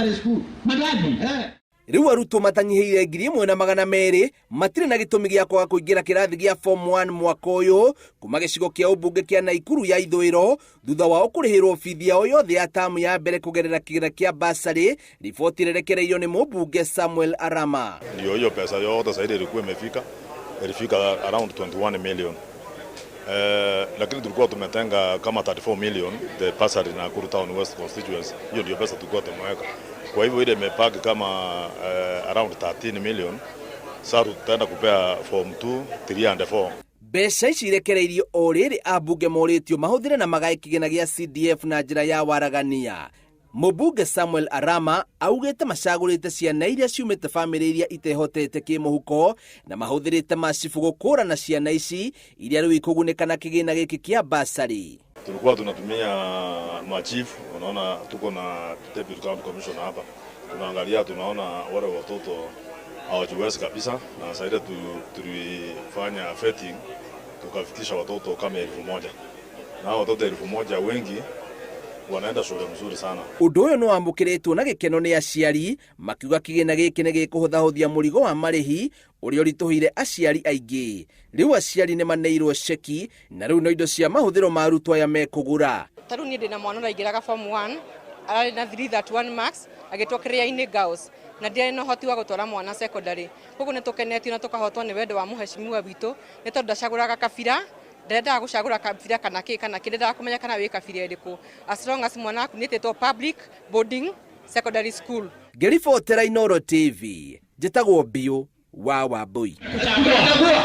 Primary school. Mandazi. Eh. Rĩu arutwo matanyihĩire 1,200 matirĩ na gĩtũmi gĩa kwaga kũingĩra kĩrathi gĩa form 1 mwaka ũyũ kuma gĩcigo kĩa ũmbunge kĩa Naikuru ya ithũĩro thutha wao kũrĩhĩrwo bithi yao yothe ya tamu ya mbere kũgerera kĩgĩna kĩa basarĩ, riboti ĩrerekereirio nĩ mũmbunge Samuel Arama. Ndio hiyo pesa yote zaidi ilikuwa imefika, ilifika around 21 million. Lakini tulikuwa tumetenga kama 34 million the bursary Nakuru Town West constituency. Hiyo ndio pesa tulikuwa tumeweka. Kwa hivyo ile imebaki kama around 13 million. Sasa tutaenda kupea form 2, 3 and 4. Mbeca ici irekereirio o rĩrĩ ambunge morĩtio mahũthĩre na magae kĩgĩna gĩa CDF na njĩra ya waragania. Mũmbunge Samuel Arama augĩte macagũrĩte ciana iria ciumĩte bamĩrĩ iria itehotete kĩmũhuko na mahũthĩrĩte macibũ gũkũrana ciana ici iria rĩu ikũgunĩka na kĩgĩna gĩkĩ kĩa basarĩ. Tulikuwa tunatumia machief, unaona tuko na deputy county commissioner hapa. Tunaangalia tunaona wale watoto hawajiwezi kabisa, na sasa ile tulifanya vetting tukafikisha watoto kama 1,000. Na watoto 1,000 wengi wanaenda shule mzuri sana. Ũndũ ũyũ nĩ wamũkĩrĩtwo na gĩkeno nĩ aciari makiuga kĩgĩna gĩkĩ nĩ gĩkũhũthahũthia mũrigo wa marĩhi ũrĩa ũritũhĩire aciari aingĩ. Rĩu aciari nĩ maneirwo ceki na rĩu no indo cia mahũthĩro ma arutwo aya mekũgũra. Ta rĩu niĩ ndĩna mwana ũraingĩraga form 1 ararĩ na 331 marks agĩtwo Kĩrĩa-inĩ Girls na ndiarĩ na ũhoti wa gũtwara mwana secondary. Koguo nĩ tũkenetio na tũkahotwo nĩ wendo wa mũheshimiwa witũ nĩ tondũ ndacagũraga kabira, ndendaga gũcagũra kabira kana kĩ kana kĩ, ndendaga kũmenya kana wĩ kabira ĩrĩkũ, as long as mwana waku nĩtĩtwo public boarding secondary school. Ngĩribotera Inooro TV, njĩtagwo Biũ wa Wambui. Chagua.